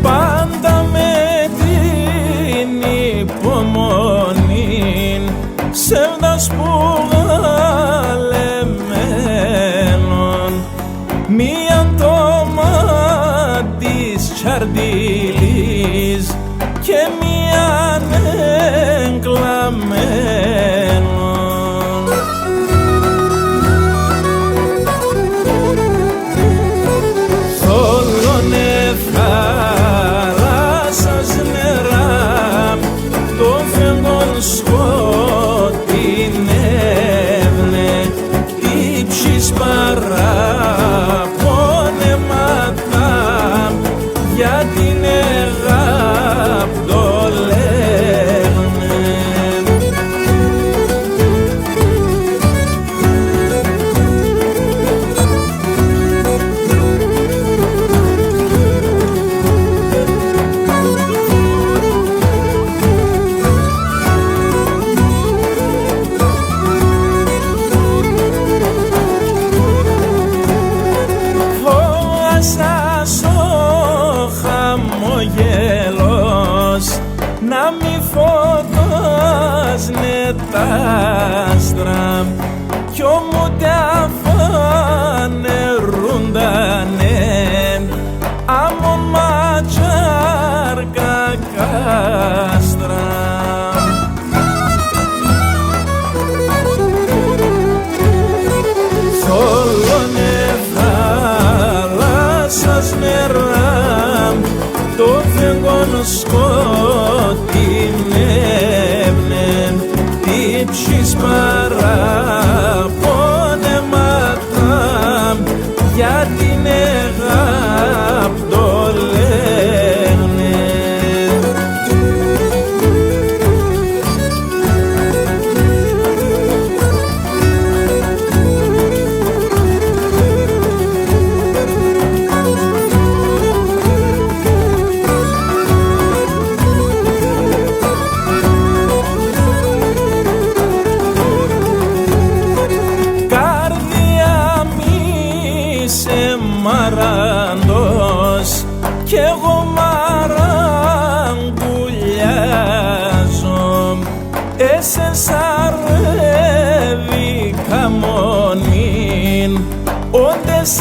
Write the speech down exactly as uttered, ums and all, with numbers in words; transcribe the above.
Πάντα με την υπομονήν, ψεύδας που γαλεμένον, μίαν το μάτ' της τσαρδίλης και μίαν εγκλαμμένον. Θόλον εθάλασσας νερά, το φεγγόν σκοτεινεύ'νε, τύψεις παραπονέματα, για την εγάπ' ντο λέγ'νε. Φόβασας ο χαμογέλος να μη φωτώσ'νε τ' άστρα, κι όμως τ' αφανερούντανε άμον ματσάρκα κάστρα. Θόλον εθάλασσας νερά, το φεγγόν σκοτεινεύ'νε, τύψεις παραπονέματα, για την εγάπ' ντο λέγ'νε. Καρδία μη σε μαράντος κι εγώ μαραγκουλιάζω. Εσέ σ' αρεύει καμώνην, όντε σ'